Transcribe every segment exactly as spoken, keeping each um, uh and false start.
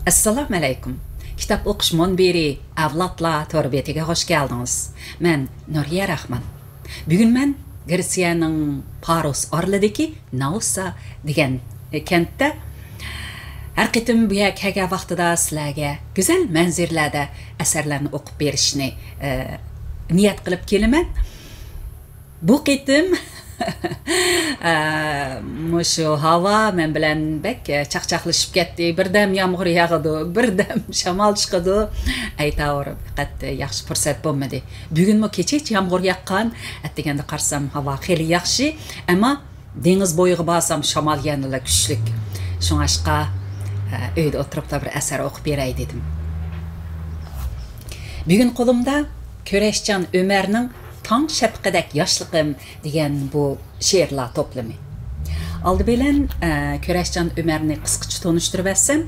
ئەسسالامۇئەلەيكۇم. كىتاب ئوقۇش مۇنبىرى ئەۋلادلار تور بېتىگە خوش كەلدىڭىز. مەن نۇرىيە راخمان. بۈگۈن مەن گرېتسىيەنىڭ پاروس ئارىلىدىكى ناۋسا دېگەن كەنتتە. ھەر قېتىم بۇ يەرگە كەلگەن ۋاقتىدا سىلەرگە گۈزەل مەنزىرىلەردە ئەسەرلەرنى ئوقۇپ بېرىشنى، ئە، نىيەت قىلىپ كېلىمەن. بۇ قېتىم، ئە، مۇشۇ ھاۋا مەن بىلەن بەك، ئە، چاقچاقلىشىپ كەتتى. بىردەم يامغۇر ياغىدۇ، بىردەم شامال چىقىدۇ. ئەيتاۋۇر، پەقەت ياخشى پۇرسەت بولمىدى. بۈگۈنمۇ كېچىچە يامغۇر ياغقان. ئەتىگەندە قارىسام، ھاۋا خېلى ياخشى. ئەمما دېڭىز بويىغا بارسام، شامال يەنىلا كۈچلۈك. شۇڭاشقا، ئە، ئۆيدە ئولتۇرۇپلا بىر ئەسەر ئوقۇپ بېرەي دېدىم. بۈگۈن قولۇمدا كۈرەشچان ئۆمەرنىڭ تاڭ شەپىقىدەك ياشلىقىم دېگەن بۇ شېئىرلار توپلىمى. ئالدى بىلەن، ئە، كۈرەشچان ئۆمەرنى قىسقىچە تونۇشتۇرۇۋەتسەم،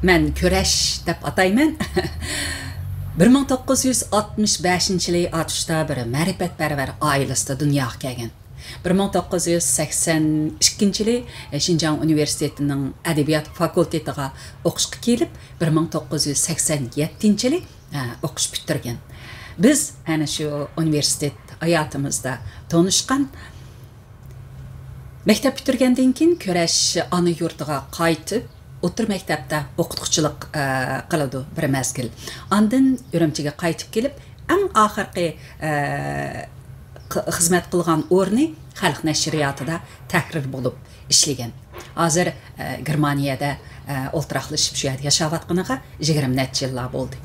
مەن كۈرەش دەپ ئاتايمەن. بىر مىڭ توققۇز يۈز ئاتمىش بەشىنچى يىلى ئاتۇشتا بىر مەرىپەتپەرۋەر ئائىلىسىدە دۇنياغا كەلگەن. بىر مىڭ توققۇز يۈز سەكسەن ئىككىنچى يىلى شىنجاڭ ئۇنىۋېرسىتېتىنىڭ ئەدەبىيات فاكۇلتېتىغا ئوقۇشقا كېلىپ، بىر مىڭ توققۇز يۈز سەكسەن يەتتىنچى يىلى، ئە، ئوقۇش پۈتتۈرگەن. بىز ئەنە شۇ ئۇنىۋېرسىتېت ھاياتىمىزدا تونۇشقان. مەكتەپ پۈتتۈرگەندىن كېيىن كۈرەش ئانا يۇرتىغا قايتىپ، ئوتتۇرا مەكتەپتە ئوقۇتقۇچىلىق، ئە، قىلىدۇ بىر مەزگىل. ئاندىن ئۈرۈمچىگە قايتىپ كېلىپ، ئەڭ ئاخىرقى، ئە، ق-، خىزمەت قىلغان ئورنى خەلق نەشرىياتىدا تەھرىر بولۇپ ئىشلىگەن. ھازىر، ئە، گېرمانىيەدە، ئە، ئولتۇراقلىشىپ شۇ يەردە ياشاۋاتقىنىغا يىگىرمە نەچچە يىللار بولدى.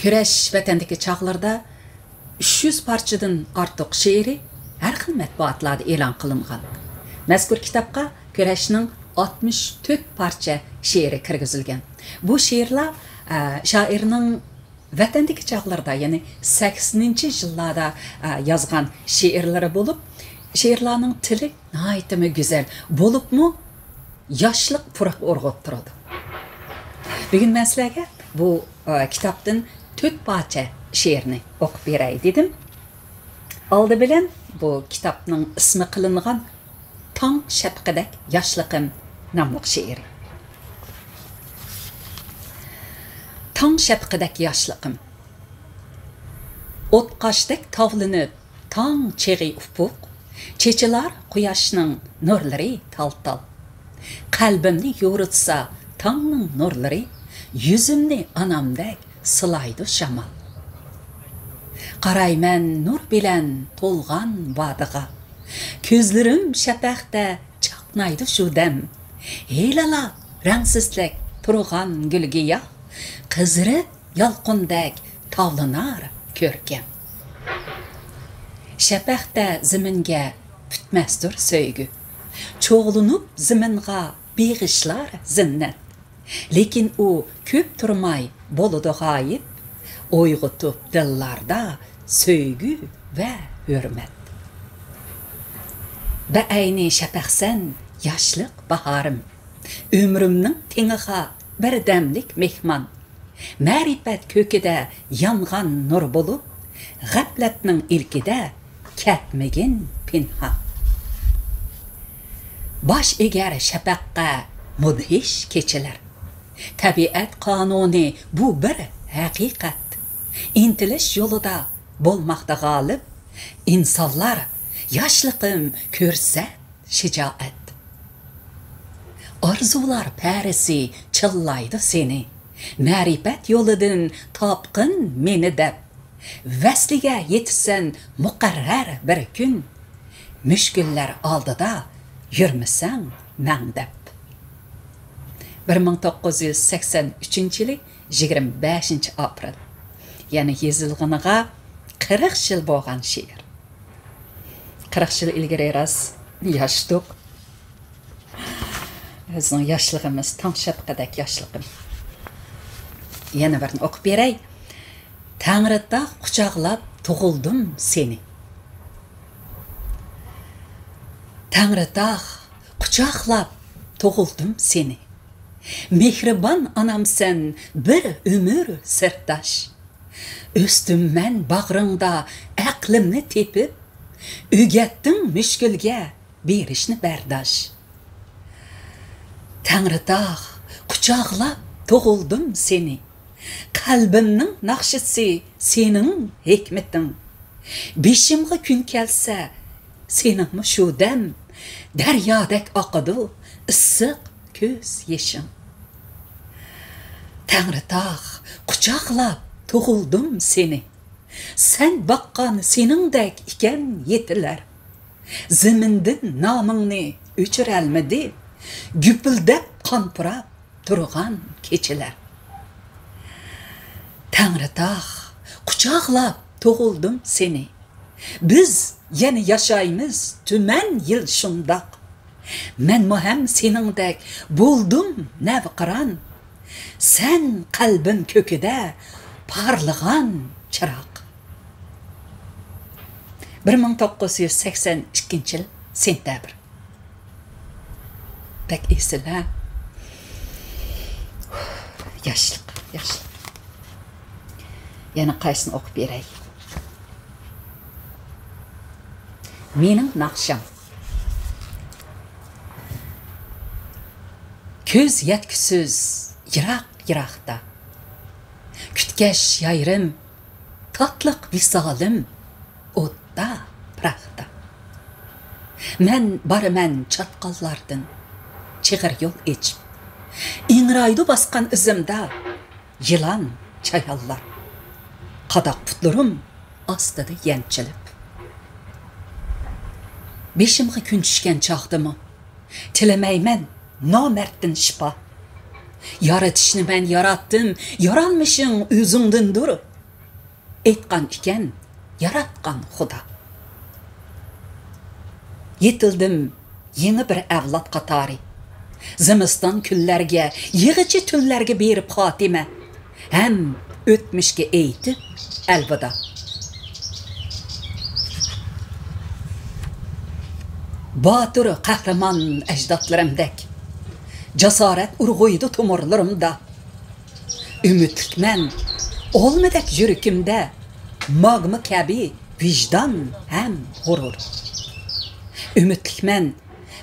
كۈرەش ۋەتەندىكى چاغلىرىدا ئۈچ يۈز پارچىدىن ئارتۇق شېئىرى ھەر خىل مەتبۇئاتلاردا ئېلان قىلىنغان. مەزكۇر كىتابقا كۈرەشنىڭ ئاتمىش تۆت پارچە شېئىرى كىرگۈزۈلگەن. بۇ شېئىرلار، ئە، شائىرنىڭ ۋەتەندىكى چاغلىرىدا، يەنى سەكسىنىنچى يىللاردا، ئە، يازغان شېئىرلىرى بولۇپ، شېئىرلارنىڭ تىلى ناھايىتىمۇ گۈزەل، بولۇپمۇ ياشلىق پۇرىقى ئۇرغۇپ تۇرىدۇ. بۈگۈن مەن سىلەرگە بۇ، ئە، كىتابتىن تۆت پارچە شېئىرنى ئوقۇپ بېرەي دېدىم. ئالدى بىلەن بۇ كىتابنىڭ ئىسمى قىلىنغان تاڭ شەپىقىدەك ياشلىقىم ناملىق شېئىرى. تاڭ شەپىقىدەك ياشلىقىم. ئوتقاشتەك تاۋلىنىپ تاڭ چېغى ئۇپۇق، چېچىلار قۇياشنىڭ نۇرلىرى تال-تال. قەلبىمنى يورۇتسا تاڭنىڭ نۇرلىرى، يۈزۈمنى ئانامدەك سىلايدۇ شامال. قارايمەن نۇر بىلەن تولغان ۋادىغا، كۆزلىرىم شەپەقتە چاقنايدۇ شۇ دەم. ھېلىلا رەڭسىزلىك تۇرغان گۈل-گىياھ، قىزىرىپ يالقۇندەك تاۋلىنار كۆركەم. شەپەقتە زېمىنگە پۈتمەستۇر سۆيگۈ، چوغلىنىپ زېمىنغا بېغىشلار زىننەت. لېكىن ئۇ كۆپ تۇرماي بولىدۇ غايىب، ئويغىتىپ دىللاردا سۆيگۈ ۋە ھۆرمەت. بەئەينى شەپەقسەن ياشلىق باھارىم، ئۆمرۈمنىڭ تېڭىغا بىردەملىك مېھمان. مەرىپەت كۆكىدە يانغان نۇر بولۇپ، غەپلەتنىڭ ئىلكىدە كەتمىگىن پىنھان. باش ئېگەر شەپەققە مۇدھىش كېچىلەر. تەبىئەت قانۇنى بۇ بىر ھەقىقەت. ئىنتىلىش يولىدا بولماقتا غالىب، ئىنسانلار ياشلىقىم كۆرسەت شىجائەت. ئارزۇلار پەرىسى چىللايدۇ سېنى، مەرىپەت يولىدىن تاپقىن مېنى دەپ. ۋەسلىگە يېتىسەن مۇقەررەر بىر كۈن، مۈشكۈللەر ئالدىدا يۈرمىسەڭ مەڭدەپ. بىر مىڭ توققۇز يۈز سەكسەن ئۈچىنچى يىلى يىگىرمە بەشىنچى ئاپرېل، يەنى يېزىلغىنىغا قىرىق يىل بولغان شېئىر. قىرىق يىل ئىلگىرى راست ياشتۇق. بىزنىڭ ياشلىقىمىز تاڭ شەپىقىدەك ياشلىقىم. يەنە بىرنى ئوقۇپ بېرەي. تەڭرىتاغ قۇچاقلاپ تۇغۇلدۇم سېنى. تەڭرىتاغ قۇچاقلاپ تۇغۇلدۇم سېنى. مېھرىبان ئانامسەن بىر ئۆمۈر سىرداش. ئۆستۈم مەن باغرىڭدا ئەقلىمنى تېپىپ، ئۆگەتتىڭ مۈشكۈلگە بېرىشنى بەرداش. تەڭرىتاغ قۇچاقلاپ تۇغۇلدۇم سېنى. قەلبىمنىڭ ناخشىسى سېنىڭ ھېكمىتىڭ. بېشىمغا كۈن كەلسە، سېنىڭمۇ شۇ دەم دەريادەك ئاقىدۇ ئىسسىق كۆز يېشىڭ. تەڭرىتاغ، قۇچاقلاپ تۇغۇلدۇم سېنى. سەن باققان سېنىڭدەك ئىكەن يېتىلەر. زېمىندىن نامىڭنى ئۆچۈرەلمىدى، گۈپۈلدەپ قان پۇراپ تۇرغان كېچىلەر. تەڭرىتاغ، قۇچاقلاپ تۇغۇلدۇم سېنى. بىز يەنە ياشايمىز تۈمەن يىل شۇنداق. مەنمۇ ھەم سېنىڭدەك بولدۇم نەۋقىران. سەن قەلبىم كۆكىدە پارلىغان چىراغ. بىر مىڭ توققۇز يۈز سەكسەن ئىككىنچى يىل سېنتەبىر. بەك ئېسىل، ھە؟ ياشلىق، ياشلىق. يەنە قايسىنى ئوقۇپ بېرەي؟ مېنىڭ ناخشام. كۆز يەتكۈسىز يىراق-يىراقتا، كۈتكەچ يايرىم تاتلىق ۋىسالىم ئوتتا، پىراقتا. مەن بارىمەن چاتقاللاردىن چىغىر يول ئېچىپ، ئىڭرايدۇ باسقان ئىزىمدا يىلان، چايانلار. قاداق پۇتلىرىم ئاستىدا يەنچىلىپ. بېشىمغا كۈن چۈشكەن چاغدىمۇ تىلىمەيمەن نامەردتىن شىپا. يارىتىشنى مەن ياراتتىم، يارالمىشىڭ ئۆزۈڭدىندۇر. ئېيتقان ئىكەن ياراتقان خۇدا. يېتىلدىم يېڭى بىر ئەۋلاد قاتارى. زىمىستان كۈنلەرگە، يېغىچە تۈنلەرگە بېرىپ خاتىمە. ھەم ئۆتمۈشكە ئېيتىپ ئەلۋىدا. باتۇر قەھرىمان ئەجدادلىرىمدەك جاسارەت ئۇرغۇيدۇ تومۇرلىرىمدا. ئۈمىدلىكمەن ئالمىدەك يۈرىكىمدە ماگما كەبى ۋىجدان ھەم غۇرۇر. ئۈمىدلىكمەن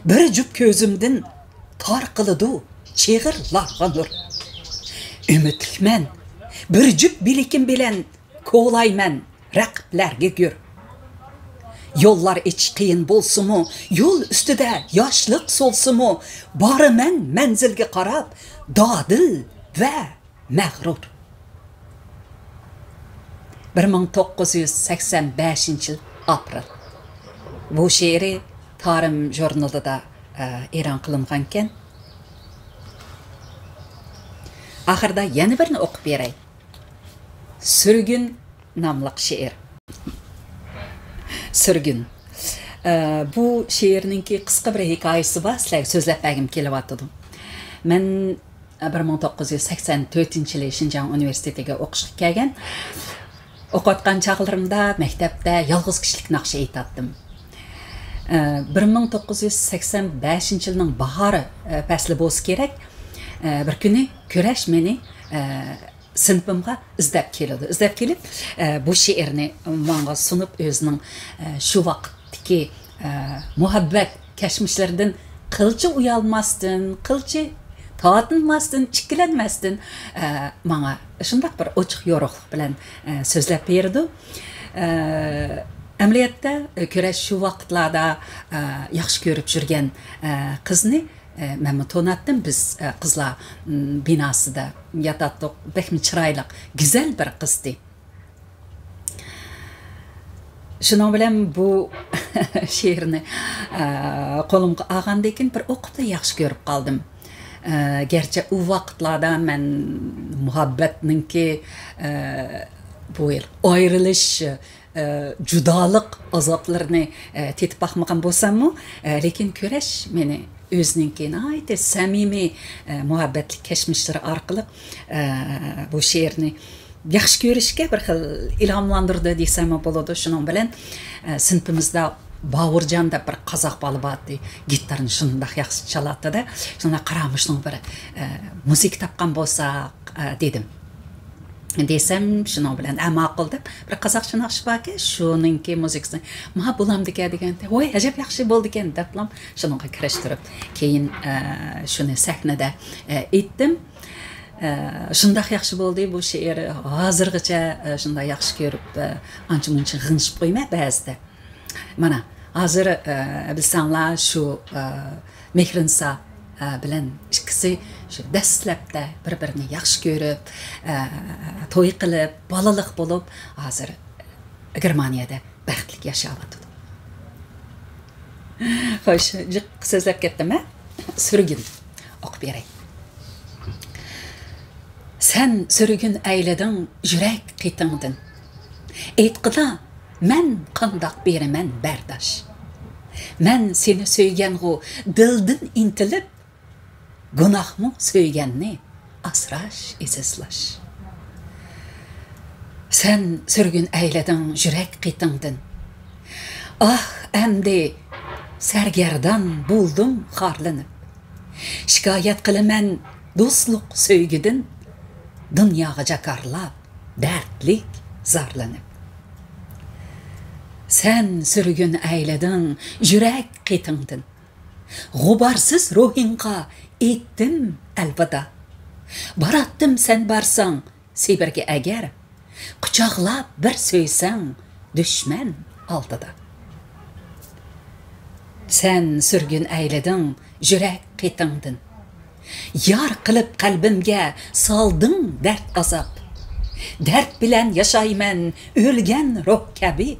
بىر جۈپ كۆزۈمدىن تارقىلىدۇ چىغىرلارغا نۇر. ئۈمىدلىكمەن بىر جۈپ بىلىكىم بىلەن كولايمەن رەقىبلەرگە گۆر. يوللار ئېچىش قىيىن بولسىمۇ، يول ئۈستىدە ياشلىق سولسىمۇ، بارىمەن مەنزىلگە قاراپ دادىل ۋە مەغرۇر. بىر مىڭ توققۇز يۈز سەكسەن بەشىنچى يىل ئاپرېل. بۇ شېئىرى تارىم ژۇرنىلىدا، ئە، ئېلان قىلىنغانىكەن. ئاخىرىدا يەنە بىرنى ئوقۇپ بېرەي. سۈرگۈن ناملىق شېئىر. سۈرگۈن. ئە، بۇ شېئىرنىڭكى قىسقا بىر ھېكايىسى بار، سىلەرگە سۆزلەپ بەرگۈم كېلىۋاتىدۇ. مەن، ئە، بىر مىڭ توققۇز يۈز سەكسەن تۆتىنچى يىلى شىنجاڭ ئۇنىۋېرسىتېتىگە ئوقۇشقا كەلگەن. ئوقۇۋاتقان چاغلىرىمدا مەكتەپتە يالغۇز كىشىلىك ناخشا ئېيتاتتىم. ئە، بىر مىڭ توققۇز يۈز سەكسەن بەشىنچى يىلنىڭ باھار، ئە، پەسلى بولسا كېرەك، ئە، بىر كۈنى كۈرەش مېنى، ئە، سىنىپىمغا ئىزدەپ كېلىدۇ. ئىزدەپ كېلىپ، ئە، بۇ شېئىرنى ماڭا سۇنۇپ، ئۆزىنىڭ، ئە، شۇ ۋاقىتتىكى، ئە، مۇھەببەت كەچمىشلىرىدىن قىلچە ئۇيالماستىن، قىلچە تارتىنماستىن، ئىككىلەنمەستىن، ئە، ماڭا شۇنداق بىر ئوچۇق يورۇقلۇق بىلەن، ئە، سۆزلەپ بېرىدۇ. ئە، ئەمەلىيەتتە، ئە، كۈرەش شۇ ۋاقىتلاردا، ئە، ياخشى كۆرۈپ يۈرگەن، ئە، قىزنى ئە، مەنمۇ تونۇتتۇم، بىز، ئە، قىزلار، م، بىناسىدا ياتاتتۇق. بەكمۇ چىرايلىق، گۈزەل بىر قىزدى. شۇنىڭ بىلەن بۇ شېئىرنى، ئە، قولۇمغا ئالغاندىن كېيىن بىر ئوقۇپلا ياخشى كۆرۈپ قالدىم. ئە، گەرچە ئۇ ۋاقىتلاردا مەن مۇھەببەتنىڭكى، ئە، بۇ ئايرىلىش، ئە، جۇدالىق ئازابلىرىنى، ئە، تېتىپ باقمىغان بولساممۇ، ئە، لېكىن كۈرەش مېنى ئۆزىنىڭكى ناھايىتى سەمىمىي، ئە، مۇھەببەتلىك كەچمىشلىرى ئارقىلىق، ئە، بۇ شېئىرنى ياخشى كۆرۈشكە بىر خىل ئىلھاملاندۇردى دېسەممۇ بولىدۇ. شۇنىڭ بىلەن، ئە، سىنىپىمىزدا باۋۇرجان دەپ بىر قازاق بالا بارتتى. گىتارنى شۇنداق ياخشى چالاتتى-دە. شۇنداق قارا مۇشۇنىڭغا بىر، ئە، مۇزىكا تاپقان بولساق، ئە، دېدىم. دېسەم، شۇنىڭ بىلەن، ئە، ماقۇل دەپ، بىر قازاقچە ناخشا باركەن، شۇنىڭكى مۇزىكىسىنى، ما، بولامدىكەن دېگەندە، ۋاي، ئەجەب ياخشى بولدىكەن دەپلا شۇنىڭغا كىرىشتۈرۈپ، كېيىن، ئە، شۇنى سەھنىدە، ئە، ئېيتتىم. ئە، شۇنداق ياخشى بولدى بۇ شېئىر، ھازىرغىچە، ئە، شۇنداق ياخشى كۆرۈپ، ئە، ئانچە-مۇنچە غىڭشىپ قويمەن بەزىدە. مانا، ھازىر، ئە، بىلسەڭلار، شۇ، ئە، مېھرىنسا، ئە، بىلەن ئىككىسى شۇ دەسلەپتە بىر-بىرىنى ياخشى كۆرۈپ، ئە، توي قىلىپ، بالىلىق بولۇپ، ھازىر گېرمانىيەدە بەختلىك ياشاۋاتىدۇ. خوش، جىق سۆزلەپ كەتتىم، ھە؟ سۈرگۈن. ئوقۇپ بېرەي. سەن سۈرگۈن ئەيلىدىڭ يۈرەك قېتىڭدىن. ئېيتقىنا، مەن قانداق بېرىمەن بەرداش؟ مەن سېنى سۆيگەنغۇ دىلدىن ئىنتىلىپ، گۇناھمۇ سۆيگەننى ئاسراش، ئېزىزلاش. سەن سۈرگۈن ئەيلىدىڭ يۈرەك قېتىڭدىن. ئاھ، ئەمدى سەرگەردان بولدۇم خارلىنىپ. شىكايەت قىلىمەن دوستلۇق سۆيگۈدىن، دۇنياغا جاكارلاپ، دەردلىك زارلىنىپ. سەن سۈرگۈن ئەيلىدىڭ يۈرەك قېتىڭدىن. غۇبارسىز روھىڭغا ئېيتتىم ئەلۋىدا. باراتتىم سەن بارساڭ سىبىرگە ئەگەر، قۇچاقلاپ بىر سۆيسەڭ دۈشمەن ئالدىدا. سەن سۈرگۈن ئەيلىدىڭ يۈرەك قېتىڭدىن. يار قىلىپ قەلبىمگە سالدىڭ دەرد ئازاب. دەرد بىلەن ياشايمەن ئۆلگەن روھ كەبى.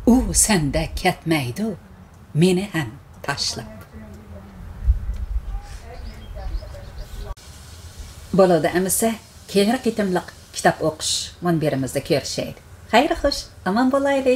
ئۇ سەندەك كەتمەيدۇ مېنى ھەم تاشلاپ. بولىدۇ ئەمىسە، كېيىنكى قېتىملىق كىتاب ئوقۇش مۇنبىرىمىزدە كۆرۈشەيلى. خەير خوش، ئامان بولايلى.